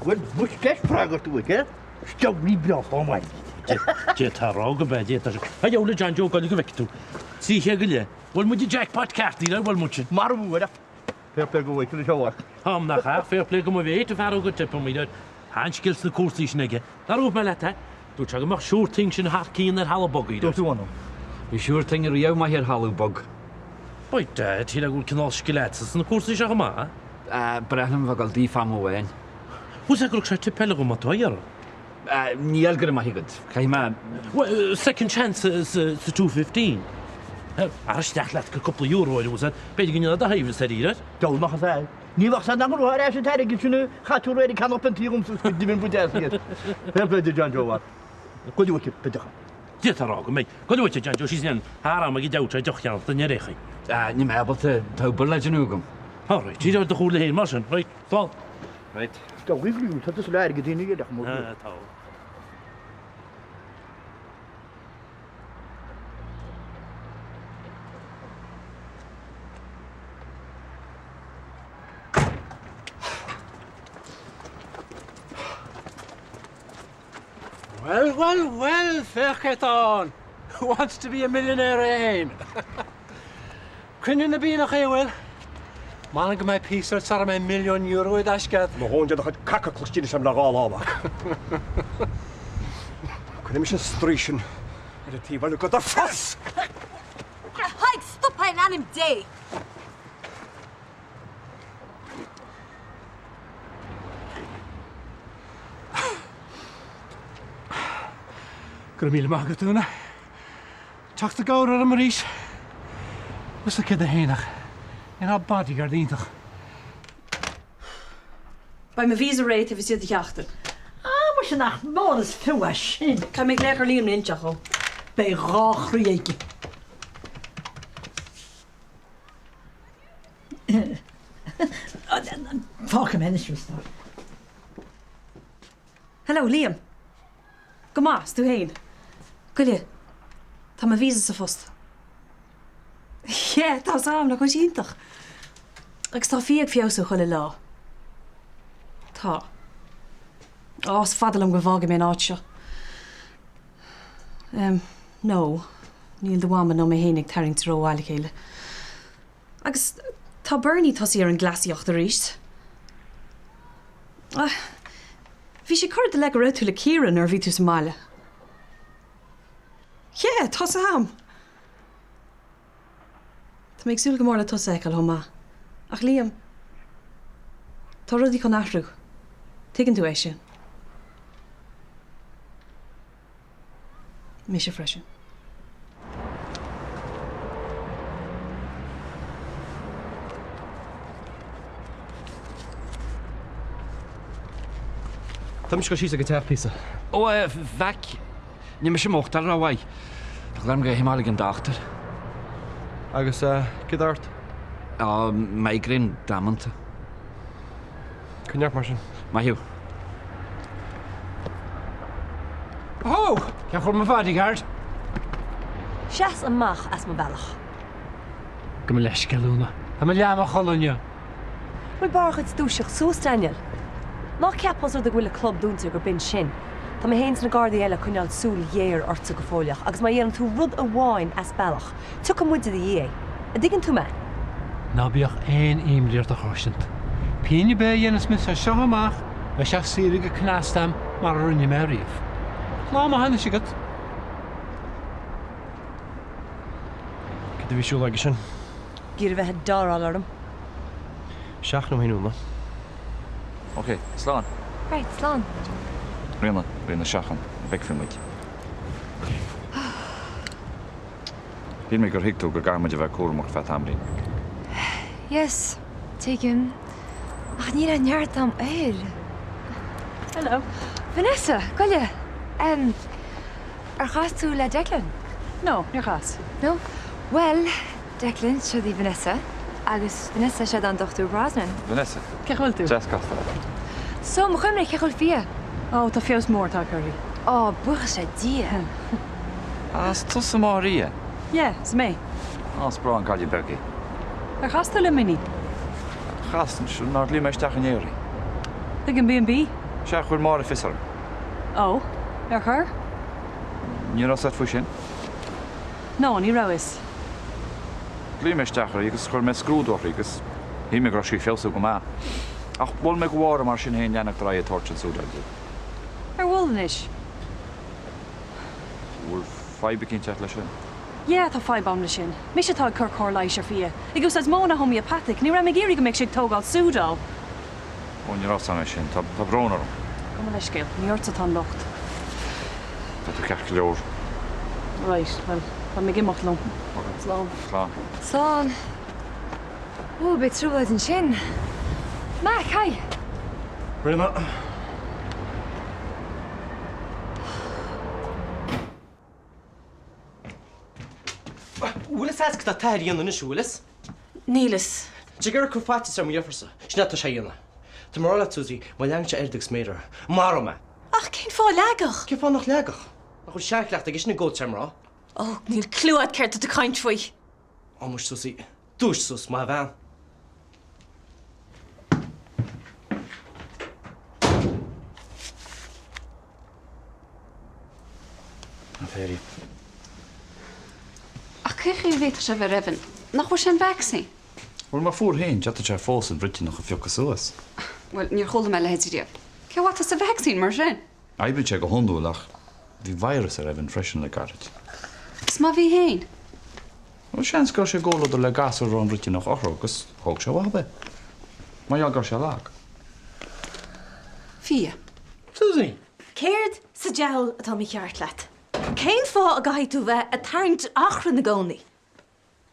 Bhuel, muis ceist freagairt uait, eh? Steallraí breá slán airgid. D'fhéadfá a rá go b'ea, d'fhéadfá. A dheabhail a John Joe, goil go bhfeicfidh tú. 300 go leith. Bhuail muid an jackpot ceart, ní raibh, bhuail muid sin. Mar a bhuail, ach fair play go bhfeicfidh leis an mhac. Am nach ea, fair play go mo mhéit, a fear óg a teip orm, Tá an-scil sna cúrsaí sin aige. Nár dhúirt mé leat é? Dúirt sé go mbeadh sure thing sin thar cionn ar thalamh bog, Dúirt tú anam. Bhí sure thing riamh maith ar thalamh bog. By dad, shílfeá go bhfuil cineál scil a'dsa sna cúrsaí seo chomh maith. Ba bhreá liom bheith ag dul daofa am amháin. Bhfuil sé go raibh sé tip eile agam má tá iarraidh? Níl, go raibh maith agat. Caithfidh mé. Bhuel, second chance sa 2:15. Ar isteach leat go cúpla euro ar úsáid, b'fhéidir go ndéanfá do shaibhreas ar iarraidh. Deabhal nach is ea. Ní bheadh sé nach raibh ar ais an t-airgead sin a chaith tú aréir ag ceannach piontaí dhomsa is go deimhin ba deas iad. Fair play do John Joe mhac. Go luaite, b'fhéidir. D'fhéadfá a rá go mbeidh. Go luaite, John Joe, síos an thar am ag an deabhal sé deoch cheannach don ar aon chaoi. Níl mé ábalta, tá obair le déanamh agam. All right, síos ar do chúl féin mar sin, right, slán. Right. Tá uimhriú, tá tusa le airgead ina dhiaidh, mo Tá, tá. Well, well, well, féach cé tá ann! Who wants to be a millionaire é fhéin? Cruinniú na bpianach é, an bhfuil? M'anam go mbeidh píosa ort sara mbeidh milliún euro i dtaisce agat. Mo thóin de do chuid caca cloiste anois agam le dhá lámh acu. Cuirfidh mise an straois sin ar an taobh eile de do phus! A Thaidhg, stop é in ainm Dé! Go raibh míle maith agat, Úna. Teacht i gcabhair orm arís. Tusa céad a fhéin ach inár bodyguard iontach. Beidh mo visa réidh taobh istigh de sheachtain. Ah, muise nach mór is fiú é sin. Caithfidh mé glaoch ar Liam le inseacht dhó. Beidh dhá chroí aige. Fágfaidh mé anois thú, a stór. Hello, Liam. Go maith, 's tú fhéin? Goile, tá mo visa sa phost. Yeah, tá's a'm, nach bhfuil sé iontach? Agus tá Fia ag feabhsú chuile lá. Tá. Á, is fada liom go bhfágfaidh mé an áit seo. Em, no, níl do mhama ná mé fhéin ag tarraingt rómhaith le chéile. Agus tá Bernie tosaithe ar an gcleasaíocht arís. Ah, bhí sé ag cur i do leith go raibh tú le Ciara nuair a bhí tú sa mbaile. Yeah, tá's a'm! Tá mé ag súil go mór le tusa a fheiceáil chomh maith. Ach Liam, tá rudaí chun athrú. Tuigeann tú é sin. Mise freisin. Tá mise ag dul síos ag an teach píosa. Ó, a mhac, níl mise ag maireachtáil rómhaith. Tá ghlám go himeall ag an dochtúir. Agus céard ort? Ó, migraine damanta. Coinnigh ort mar sin. Maith thú. Ó! Cén chaoi mo bodyguard? Seas amach as mo bhealach. Gabh mo leithscéal, Úna. Tá mé leath i mo chodladh inniu. Bhfuil barr a chuid dúiseacht suas, Daniel? Ná ceap ós rud é go bhfuil an club dúnta gurb in sin. Tá mé féin is na gardaí eile ag coinneáil súil ghéar ortsa go fóilleach agus má dhéanann tú rud amháin as bealach, Tiocfaidh muid i do dhiaidh. An dtuigeann tú mé? Ná bíodh aon imní ort a sháirsint. Pingin ar bith a dhéanfas mise as seo amach, beidh sé saor go cneasta a'm mar a rinne mé riamh. Lá maith anois agat. Cad a bhí ar siúl aige sin? Ag iarraidh bheith ag dáileáil orm. Seachain ó shin, Úna. Ok, slán. Right, slán. Ríona, Ríona, seachain, bhfeicfidh muid. Shíl mé gur thuig tú go gcaithfidh muid a bheith cúramach ar feadh tamaillín. Yes, tuigim. Ach níl aon neart a'm air. Hello. Vanessa, goile! Em, ar chas tú le Declan? No, níor chas. No? Bhuel, Declan, seo í Vanessa. Agus Vanessa, seo an Dr. Brosnan. Vanessa. Cén chaoi a bhfuil tú? Deas castáil ort. So, mo chuimhne, cén chaoi a bhfuil Fia? Ó, tá feabhas mór tagtha uirthi. Ó, buíochas le Dia. Ah, is tusa máthair Fhia? Yeah, is mé. Á, is breá an cailín beag í. Ar chas tú le Minnie? Chas, nár ghlaoigh mé isteach inné uirthi. Chuig an B&B? Sea, chuir Máire fios orm. Ó, ar chuir? Ní raibh 'fhios a't faoi sin? No, ní raibh 'fhios. Ghlaoigh mé isteach uirthi agus chuir mé scrúdú uirthi agus shíl mé go raibh sí ag feabhsú go maith. Ach mhol mé do Mháire mar sin féin leanacht ar aghaidh ag tabhairt an Sudal di. Ar mhol anois? Bhfuil fadhb eicínt a't leis sin? Yeah, tá fadhb a'm leis sin. Mise atá ag cur cóir leighis ar Fia. Ag úsáid modhanna homeopathic. Ní raibh mé ag iarraidh go mbeadh sé ag tógáil Sudal. Ó, ní raibh 'fhios a'm é sin. Tá brón orm. Gabh mo leithscéal. Ní ortsa atá an locht. Tá tú ceart go leor. Right, bhuel, tá mé ag imeacht liom. Slán. Slán. Slán. Ó, beidh trioblóid ansin. Mac, hi! Rinne. Bhfuil fhios agat cad tá t'athair a dhéanamh anois, bhfuil fhios? Níl fhios. Tá sé ag iarraidh cur faitíos ar mo dheirfiúrsa. Sin é atá sé a dhéanamh. Tá mé a rá leat, Susie, má leanann sé oiread agus m'fhéidir, maróidh mé. Ach cén fáth leagadh? Cén fáth nach leagfadh? Nach bhfuil seanchleachtadh aige sin ag gabháil tré mná? Ó, níl cliú agat céard tá tú ag caint faoi. Á muis, Susie, dúisigh suas, maith a bhean. An féidir? Ach cén chaoi a bhféadfadh sé a bheith ar Evan? Nach bhfuair sé an vacsaín? Bhuel, má fuair féin, d'fhéadfadh sé fós an bhruitíneach a phiocadh suas. Bhuel, níor chuala mé a leithéid riamh. Cé mhaith atá sa vacsaín mar sin? Oibríonn sé go hiondúil ach bhí virus ar Evan freisin le gairid. Is má bhí féin? Bhuel, seans go raibh sé i gcomhluadar le gasúr a raibh an bhruitíneach orthu agus thóg sé uathu é. Mar gheall go raibh sé lag. Fia. Susie! Céard sa diabhal atá mícheart leat? Cén fáth a gcaithfidh tú bheith ag tarraingt achrainn i gcónaí?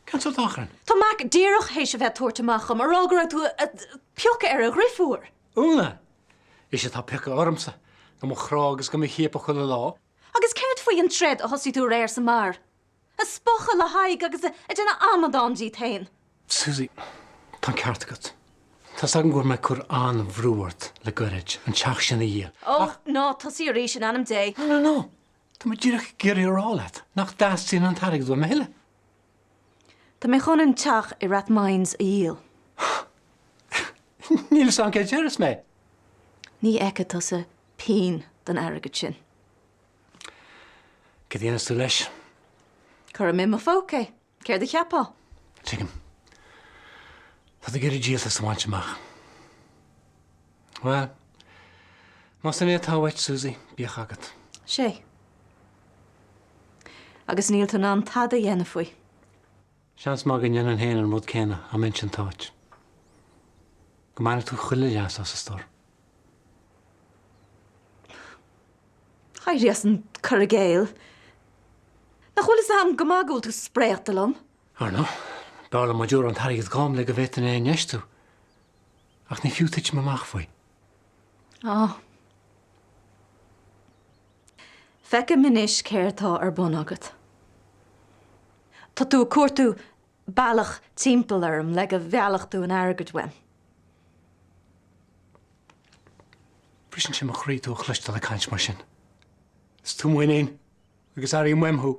Cén sórt achrainn? Tá Mac díreach théis a bheith ag tabhairt amach dhom, ag rá go raibh tú ag piocadh ar a dhrifiúr. Úna! Ise atá ag piocadh ormsa, do mo chrá agus do mo chiapadh chuile lá. Agus céard faoi an troid a thosaigh tú aréir sa mbeár? Ag spochadh le haghaidh agus ag déanamh amadán díot féin. Susie, tá an ceart agat. Tá's agam go bhfuil mé ag cur an-bhrú ort le goirid, an teach sin a dhíol. Ó, ná tosaigh arís in ainm Dé. No, no, no! Tá mé díreach ag iarraidh a rá leat nach dteastaíonn an t-airgead uaim a thuilleadh. Tá mé chun an teach i Rathmines a dhíol. Níl fhios a'm céard a déarfas mé. Ní fheicfidh tusa pingin den airgead sin. Cad a dhéanfas tú leis? Cuirfidh mé i mo phóca é. Céard a cheapfá? Tuigim. Tá tú ag iarraidh díoltas a bhaint amach. Bhuel, más in é atá uait, Susie, bíodh agat. Sé. Agus níl tú in ann tada a dhéanamh faoi. Seans maith go ndéanfainn féin an rud céanna dá mbeinnse in t'áit. Go mbainfeadh tú chuile leas as, a stór. Éirigh as an cur i gcéill. Nach bhfuil fhios a'm go maith go bhfuil tú spréachta liom? Ar ndóigh, b'fhearr liom dá dtabharfá an t-airgead dhom le go bhféadfainn é a infheistiú. Ach ní fiú titim amach faoi. Á. Feicim anois céard tá ar bun agat. Tá tú ag cuartú bealach timpeall orm le go mheallfadh tú an airgid uaim. Briseann sé mo chroí tú a chloisteáil ag caint mar sin. Is tú m'iníon agus airím uaim thú.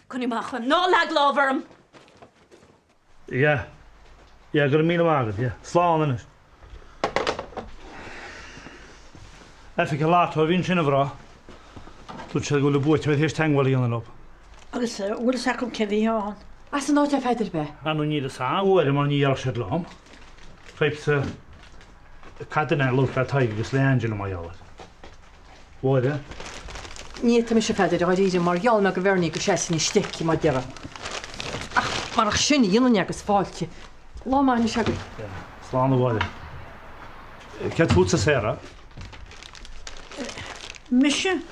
Coinnigh amach uaim. Ná leag lámh orm! Yeah. Yeah, go raibh míle maith agat, yeah. Slán anois. Oifig an Lotto a bhí ansin, a mhná. Dúirt siad go bhfuil an buaiteoir théis teagmháil a dhéanamh leo. Agus an bhfuil fhios acu cé bhí ann? As an áit ar Pheadair ab ea? Ar ndóigh níl fhios a'm, a Mháire, mar ní dhéarfadh siad liom. Raibhse caid in labhairt le Tadhg agus le Angela mar gheall air. Mháire. Ní fhéadfaidh mise, a Pheadair, dháiríre, mar gheall mé go Bhernie go seasfainn istigh aici mar déarfá. Ach marach sin, dhéanfainn é agus fáilte. Lá maith anois agaibh. Slán a Mháire. Céard fútsa, Sarah? Mise?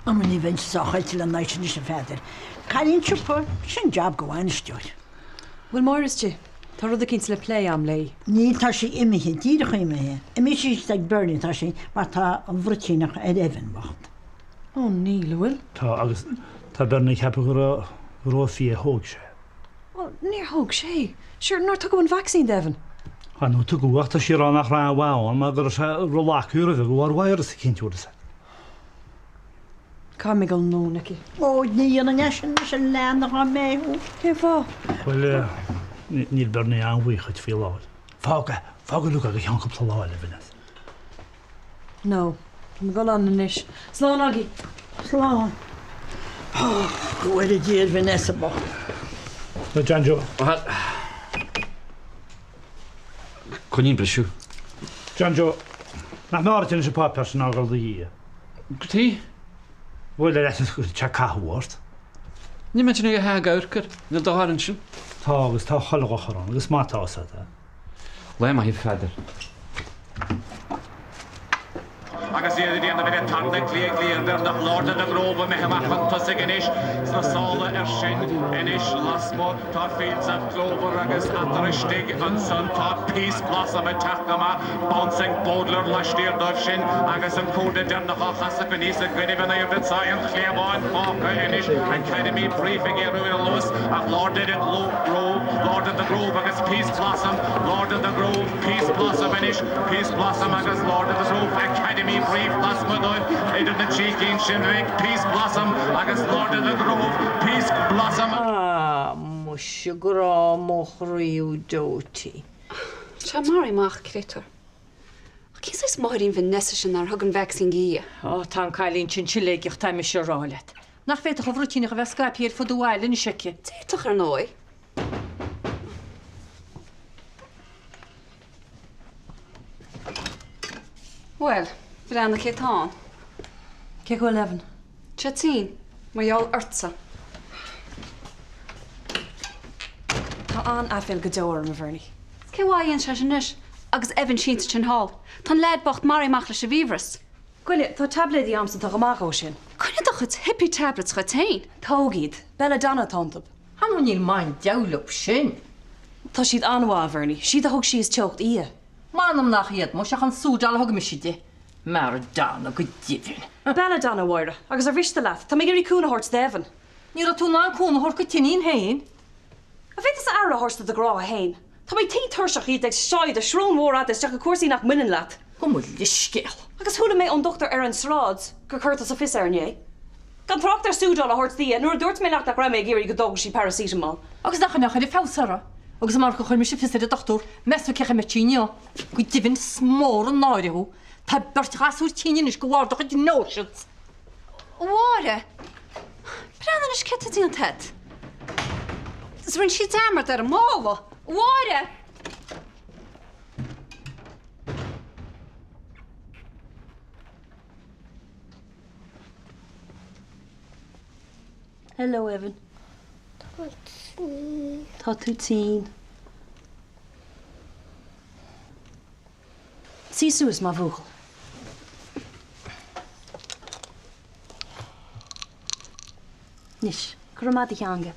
Á ní bheinnse sách oilte lena aghaidh sin anois, a Pheadair. Cailín siopa, sin jab go bhainisteoir. Bhfuil Máire istigh? Tá rud eicínt le plé a'm léi. Níl, tá sí imithe, díreach imithe. Imithe síos ag Bernie atá sí mar tá an bhruitíneach ar Evan bocht. Ó níl, an bhfuil? Tá, agus tá Bernie ag ceapadh go raibh, go raibh Fia a thóg sé. Ó, níor thóg sé. Sure, nár tugadh an vacsaín d'Evan? Ar ndóigh tugadh ach tá sí ag rá nach raibh aon mhaith ann mar go raibh sé ró-lag roimhe de bharr virus eicínt bhfuil fhios a'd. Caithfidh mé dul anonn aici. Ó, ní dhéanfainn é sin leis an leanbh dá mbeinn thú. Cén fáth? Bhuel, níl Bernie an-bhuíoch dhuit faoi láthair. Fág é. Fág uilig é go ceann cúpla lá eile, Vanessa. No. Tá mé ag dul ann anois. Slán agaibh! Slán. Ó, go bhfóire Dia ar Vanessa bocht. No, John Joe. Bhuel, coinín briseadh. John Joe, nach mb'fhearr duit anois an páipéar sin a fhágáil i do dhiaidh? Cad chuige? Bhuel, ar fhaitíos go gcuirfeadh sé cathú ort. Níl mé ag déanamh a dhath ag amharc air. Níl dochar ansin. Tá, agus tá chuile dhochar ann, agus má tá fhios agat é. Lá maith, a Pheadair. Agus iad ag déanamh ar an tarna cliath cliath deireanach Lord of the Grove imithe amach chun tosaigh anois sna sála air sin anois lasmuigh tá Fields of Clover agus eatarthu istigh ansan tá Peace Blossom ag teacht go maith Bouncing Bowdler laistiar dóibh sin agus an cuarda deireanach á chasadh aníos i gcoinnibh an aoirde tá an chliabháin fágtha anois Academy Brief ag iarraidh ar a luas ach Lord of the Grove Lord of the Grove agus Peace Blossom, Lord of the Grove, Peace Blossom anois, Peace Blossom agus Lord of the Grove, Academy Brief lasmuigh dóibh idir na trí cinn sin uilig, Peace Blossom agus Lord of the Grove, Peace Blossom. Ah, muise grá mo chroí thú Dotie. Tá sé maraithe amach, créatúr. Ach cén saghas máthair í an Vanessa sin nár thug an vacsaín di? Ó, tá an cailín sin siléigeach, tá mise a rá leat. Nach bhféadfadh an bhruitíneach a bheith scaipthe ar fud an bhaile anois aici? D'fhéadfadh, ar ndóigh. Bhuel, breathnaigh cé tá ann. Cén chaoi a bhfuil Evan? Tá sé tinn, mar gheall ortsa. Tá an-aiféal go deo orm, a Bhernie. Is cén mhaith a dhéanann sé sin anois agus Evan sínte ansin thall? Tá an leaid bocht maraithe amach leis an bhfiabhras. Goile, tá taibléidí a'msa atá go maith dhó sin. Coinnigh do chuid hippie tablets dhuit fhéin. Tóg iad. Belladonna atá iontu. Ar ndóigh níl maith an diabhal leo sin. Tá siad an-mhaith, a Bhernie. Siad a thug síos teocht Aodha. M'anam nach iad, muis, ach an Sudal a thug mise di. Maradona go deimhin. Belladonna, a Mháire. Agus ar mhiste leat, tá mé ag iarraidh cúnamh a thabhairt d'Evan. Ní raibh tú in ann cúnamh a thabhairt do d'iníon féin. An bhféadfása aire a thabhairt do do ghrá féin? Tá mé tinn tuirseach díot ag sá do shrón mhór fhada isteach i gcúrsaí nach mbaineann leat. Gabh mo leithscéal. Agus chuala mé ón dochtúir ar an sráid gur chuir tusa fios air inné. Gan trácht ar Sudal a thabhairt di nuair a dúirt mé leat nach raibh mé ag iarraidh go dtógfadh sí paracetamol. Agus nach in é a chuir feabhas uirthi? Agus amárach gur chuir mise fios ar an dochtúir, meas tú cén chaoi a mbeidh sí inniu? Go deimhin, is mór an náire thú. Tá beirt ghasúr tinn anois de bharr do chuid notions. A Mháire! Breathnaigh anois céard tá déanta agat. Is rinne sí dearmad ar an mála. A Mháire! Hello, Evan. Tá mé tinn. Tá tú tinn. Suigh suas, mo bhuachaill. Anois, cuir amach do theanga.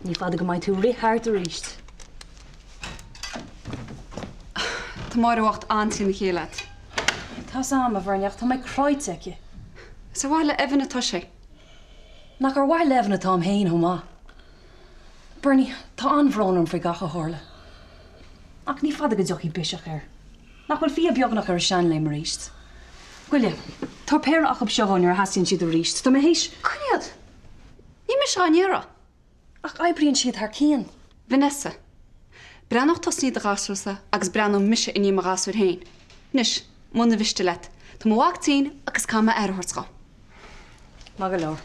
Ní fada go mbeidh tú ag rith thart arís. Tá Máire bhocht an-trína chéile agat. Tá's a'm, a Bhernie, ach tá mé cráite aici. Is ar mhaithe le Evan atá sé. Nach ar mhaithe le Evan atáim féin chomh maith. Bernie, tá an-bhrón orm faoi gach a tharla. Ach ní fada go dtiocfaidh biseach air. Nach bhfuil Fia beagnach ar a seanléim arís? Goile, tabhair péire acu seo dhó nuair a theastaíonn siad arís. Tá mé théis. Coinnigh iad! Ní mise á n-iarraidh. Ach oibríonn siad thar cionn. Vanessa, Breathnóidh tusa i ndiaidh do ghasúrsa agus breathnóidh mise i ndiaidh mo ghasúir féin. Anois, muna mhiste leat, tá mo mhac tinn agus caithfidh mé aire a thabhairt dhó. Maith go leor.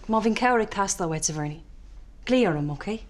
Má bhíonn cabhair ag teastáil uait, a Bhernie, glaoigh orm, ok?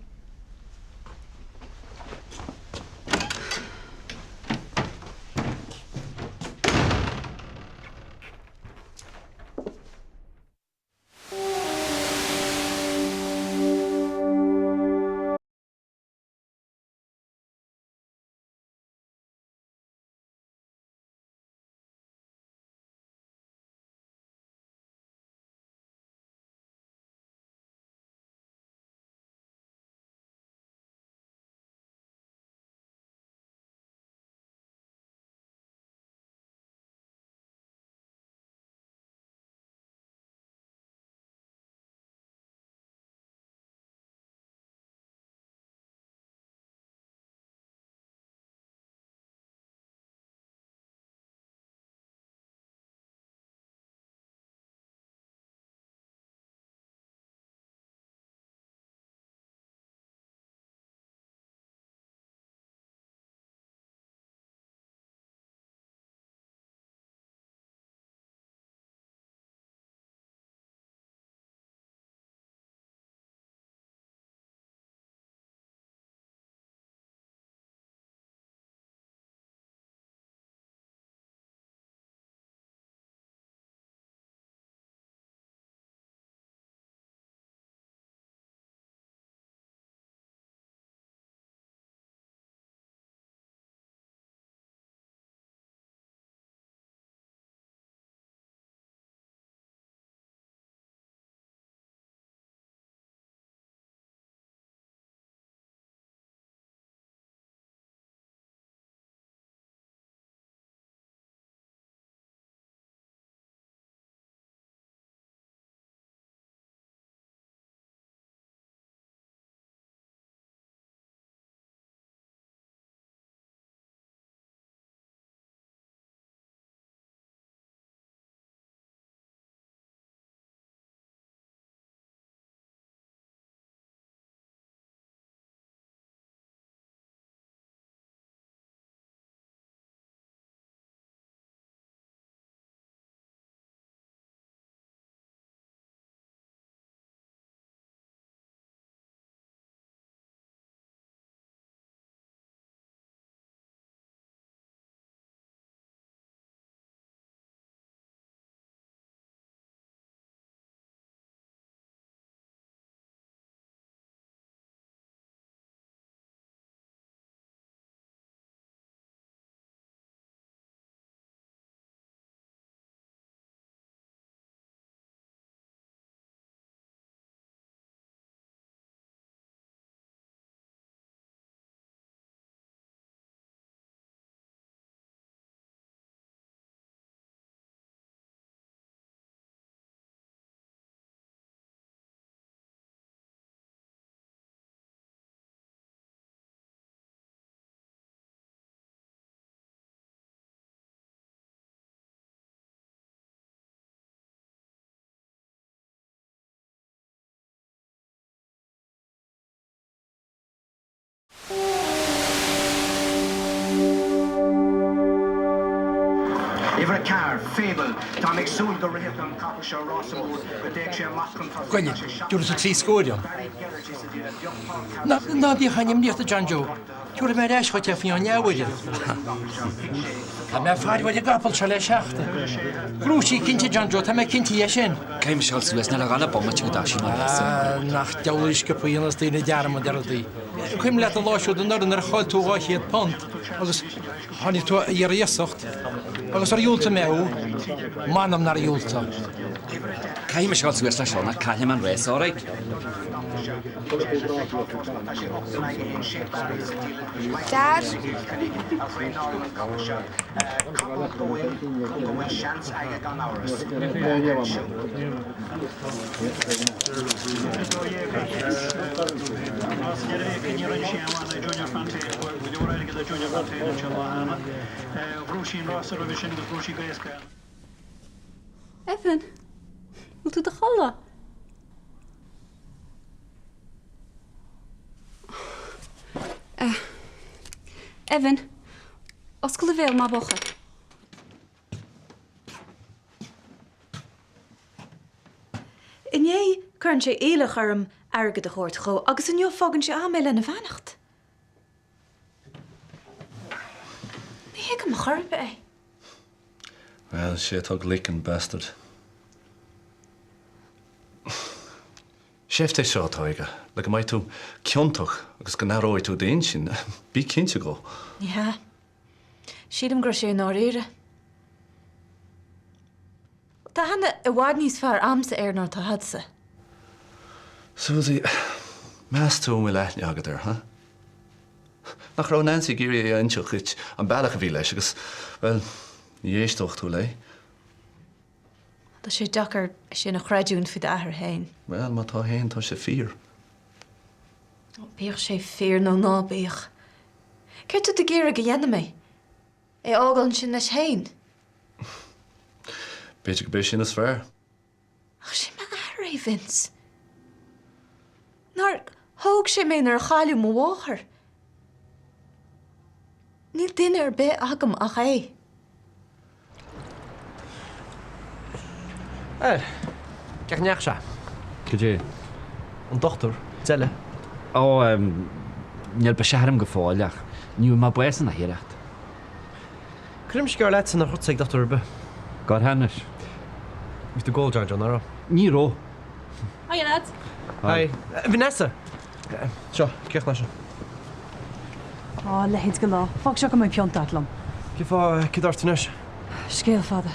Uimhir 4, Fable, Táim ag súil go rithfidh an capall seo rása mór, go dtéadh sé amach chun tosaigh. Goile, tabharfaidh tú 3 scóir dom. Ná bíodh aon imní ort, a John Joe. Tabharfaidh mé ar ais dhuit é faoi cheann leathuaire. Tá mé ag faire ar an gcapall seo le seachtain. Ghnóthóidh sí cinnte, John Joe, tá mé cinnte dhe sin. Caithfidh mise a dhul suas, níl ach dhá bomaite go dtaisigh mé leasa. Nach diabhlaí sciobtha a dhéanas daoine dearmad ar rudaí. Cuimhin leat an lá siúd anuraidh nuair a chaill tú £200 agus tháinig tú a iarraidh iasacht agus ar dhiúltaigh mé thú? M'anam nár dhiúltaigh. Caithfidh mise a dhul suas leis seo nó caillfidh mé an rás, alright? Dad? Evan, bhfuil tú i do chodladh? Evan, oscail do bhéal, maith buachaill. Inné cuireann sé iallach orm airgead a thabhairt dhó agus inniu fágann sé agam é lena bheannacht. Ní thuigim ar chor ar bith é. Bhuel, sé atá glic an bastard. Seift é seo atá aige, le go mbeidh tú ciontach agus go n-athróidh tú d'intinn, bí cinnte dhó. Ní hea. Sílim go raibh sé i ndáiríre. Tá aithne i bhfad níos fearr a'msa air ná atá a'dsa. Susie, meas tú an bhfuil aithne agat air, huh? Nach raibh Nancy ag iarraidh a inseacht dhuit an bealach a bhí leis agus, bhuel, ní éisteodh tú léi. Tá sé deacair é sin a chreidiúint faoi d'athair féin. Bhuel, má tá féin, tá sé fíor. Bíodh sé fíor nó ná bíodh. Céard tá tú ag iarraidh go dhéanfaidh mé? É a fhágáil ansin leis féin? B'fhéidir gurb é sin is fearr. Ach sé m'athair é, Vince. Nár thóg sé mé nuair a cailleadh mo mháthair? Níl duine ar bith agam ach é. Bhuel, cén chaoi a ndeachaigh sé? Cad é? An dochtúir, Deile. Ó, níl biseach orm go fóill ach ní bhfuair mé bás ina hiarracht. Cuirim sceál leatsa nár chuir tú ag dochtúir ar bith. Gabh anois. Bhí tú ag ól, John Joe, nach raibh? Ní raibh. Hiya lads. Hi. Vanessa! Seo, críochnaigh seo. Á, a leithéid de lá. Fág seo go mbeidh pionta agat liom. Cén fáth, céard ort anois? Scéal fada.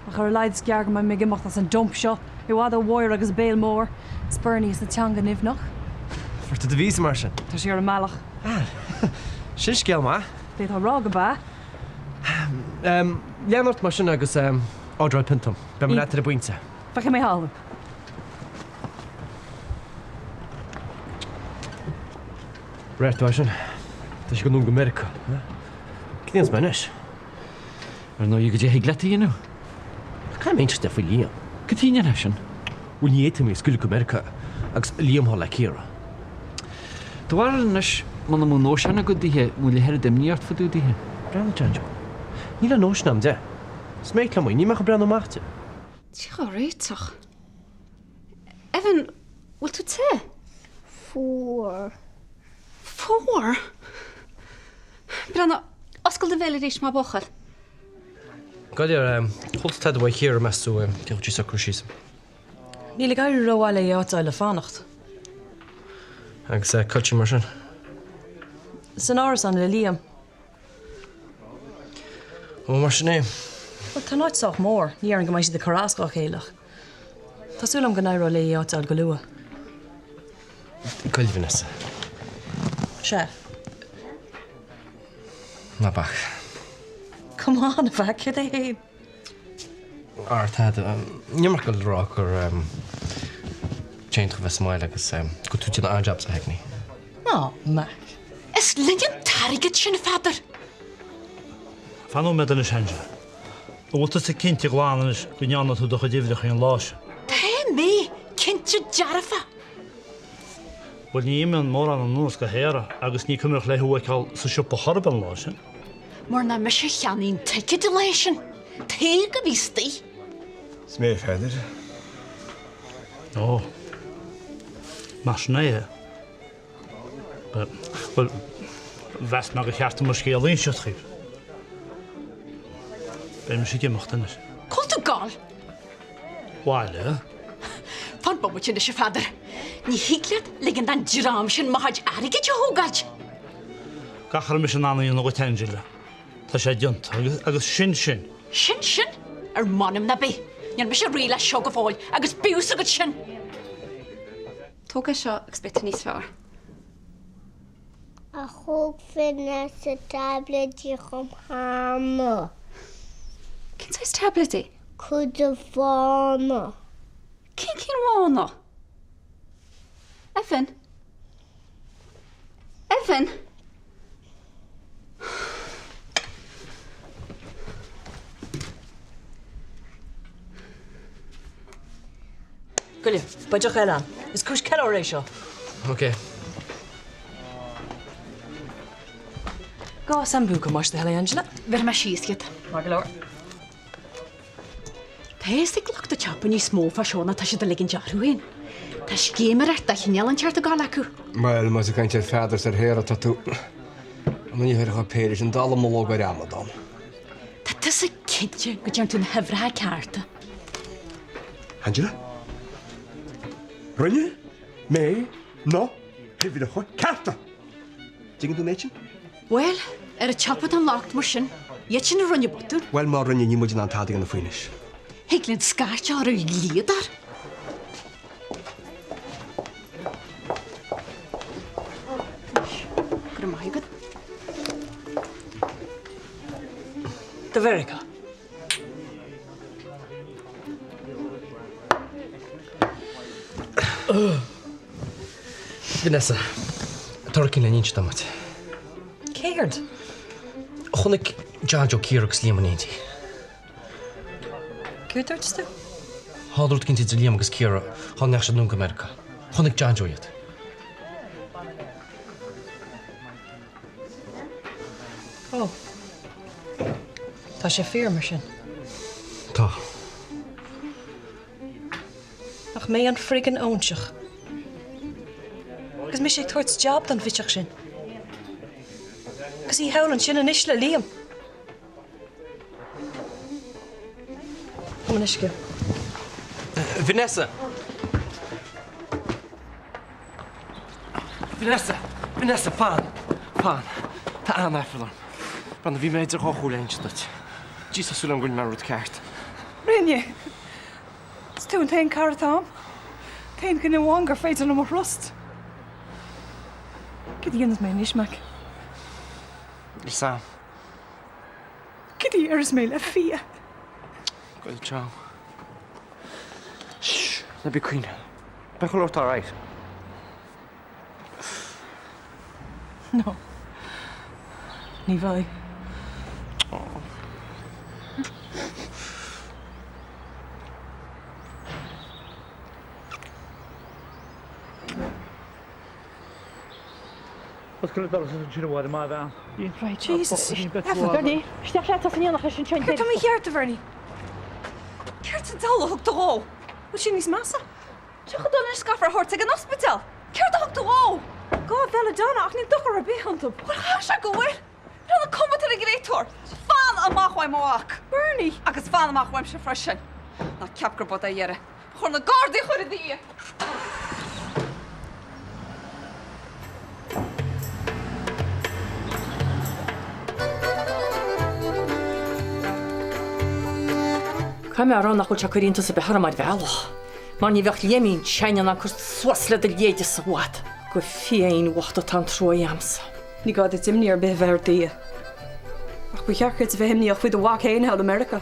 Ach ar a laghad is gearr go mbeidh mé ag imeacht as an dump seo, i bhfad ó Mháire agus a béal mór, is Bernie is a teanga nimhneach. Fuair tú do víosa mar sin? Tá sé ar an mbealach. Ah, sin scéal maith. D'fhéadfá a rá gurb ea. Lean ort mar sin agus ordráil pionta dom. Beidh mé leat ar an bpointe. Feicfidh mé thall thú. Radharc tú é sin. Tá sé ag dul anonn go Meiriceá. Cad a dhéanfas mé anois? Ar ndóigh, goidé thig leat a dhéanamh? Caithfidh mé inseacht di faoi Liam. Cad chuige a ndéanfá sin? Bhuel, ní fhéadfaidh mé scaoileadh go Meiriceá agus Liam thall le Ciara. Do bharúil anois, muna mbeadh nóisean agat dithe, an bhfuil a oiread imní ort fá dtaobh dithe? Breathnaigh, John Joe. Níl aon nóisean a'm di. Is mé liom í, níl mé ach ag breathnú amach di. Dia dhá réiteach. Evan, bhfuil tú te? Fuar. Fuar? Breathnaigh, oscail do bhéal arís, maith buachaill. Goidir, chuala tú tada uaidh Chiara, meas tú cén chaoi a bhfuil sí ag socrú síos? Níl ag éirí rómhaith léi áit a fháil le fanacht. Agus cá bhfuil sí mar sin? San árasán le Liam. Ó, mar sin é. Bhuel, tá an áit sách mór, ní dhéarfainn go mbeidh siad ag cur as dhá chéile ach tá súil agam go n-éireoidh léi áit a fháil go luath. Goil, Vanessa. Sea. Ná bac. Come on, a mhac, céard é fhéin? Ar tada. Níl mé ach ag dul a rá gur déan tú bheith sa mbaile agus go tú déanamh an-jab sa Hackney. Ná, Mac. Is linn an t-airgead sin, a Pheadair. Fan nóiméad anois, Angela. An bhfuil tusa cinnte glan anois go ndearna tú do chuid uimhreacha an lá sin? Tá mé cinnte dearfa. Bhuel, ní imíonn mórán anuas go hÉire agus ní cuimhneach léi thú a fheiceáil sa siopa chor ar bith an lá sin. Mar nach mise a cheannaigh an ticéad an lá sin. Tadhg a bhí istigh. Is mé a Pheadair. Ó. Mar sin é. Bhuel, mheas mé gur cheart dom an scéal a inseacht dhaoibh. Beidh mise ag imeacht anois. Cá bhfuil tú ag gabháil? Bhaile. Fan bomaite anois, a Pheadair. Ní thig leat ligean don dream sin mo chuid airgid a thógáilt. Gach a raibh mise in ann a dhéanamh dhuit, Angela, tá sé déanta, agus sin sin. Sin sin? Ar m'anam ná beidh. Níl mise réidh leis seo go fóill, agus bíodh 's agat sin! Tóg é seo agus beidh tú níos fearr. Ar thóg Vanessa táibléidí dhom cheana? Cén saghas táibléidí? Cuid de bhána. Cén cinn bhána? Evan? Evan? Goile, beidh deoch eile ann. Is cúis ceiliúradh é seo. Ok. Dhá sambuca más do thoil é, Angela. Bhéarfaidh mé síos iad. Maith go leor. Tá a fhios ag lucht an tsiopa níos mó fá seo ná tá siad ag ligint orthu féin. Tá scéiméireacht de chineál inteacht ag gabháil acu. Bhuel, más ag caint ar Pheadar is ar Shéara atá tú, ní chuirfeadh péire sin dallamullóg ar amadán. Tá tusa cinnte go dtearn tú na huimhreacha cearta. Angela? Rinne mé na huimhreacha cearta! Dtuigeann tú an méid sin? Bhuel, ar an tsiopa atá an locht mar sin. Iad sin a rinne botún. Bhuel, má rinne, níl muid in ann tada a dhéanamh faoi anois. Thig linn scairt a chur ar dhlíodóir. Go raibh maith agat. Do Mheiriceá. Vanessa, tá rud éicint le n-inse dom duit. Céard? Chonaic John Joe Ciara agus Liam in éindí. Céard dúirt tú? Tharla rud éicint idir Liam agus Ciara shula ndeachaigh siad anonn go Meiriceá. Chonaic John Joe iad. Ó. Tá sé fíor, mar sin? Tá. Nach mé an friggin óinseach. Agus mise ag tabhairt job don bhitseach sin. Agus í thall ansin anois le Liam. Mo leithscéal. Vanessa! Vanessa! Vanessa, fan! Fan! Tá an-aiféala orm. Breathnaigh, bhí mé idir dhá chomhairle a inse duit. Jeez, tá súil agam go rinne mé an rud ceart. Rinne. Is tú an t-aon cara atá agam. T-aon dhuine amháin gur féidir liom a thrust. Céard a dhéanfas mé anois, Mac? Níl 's a'm. Céard a dhéarfas mé le Fia? Goil trom. Shh! Ná bí ag caoineadh. Beidh chuile shórt alright. No. Ní bheidh. Oscail an doras ansin a Mháire, má bhean. Right, Jesus. Bernie, isteach leat as an aonach leis anseo. Céard tá mícheart, a Bhernie? Céard sa diabhal a thug tú dhó? Bhfuil sé níos measa? 30 anois caithfear a thabhairt ag an ospidéal. Céard a thug tú dhó? Dhá bhelladonna ach níl dochar ar bith iontu. Bhuel, chaithfeadh sé go bhfuil. Breathnaigh an cuma atá ar an gcréatúr. Fan amach uaim, a mhac! Bernie! Agus fan amach uaimse freisin. Ná ceap gurb é a dheireadh. Ba chóir na Gardaí a chur i do dhiaidh. Caithfidh mé a rá nach bhfuil sé ag cur iontas ar bith orm ar bhealach, mar ní bheadh Liaimín s'againne in ann cur suas le do leithéidese i bhfad. Go fiáin bhocht atá an trua a'msa. Ní gá duit imní ar bith a bheith ort Dia. Ach ba cheart duit a bheith imníoch faoi do mhac féin thall i Meiriceá.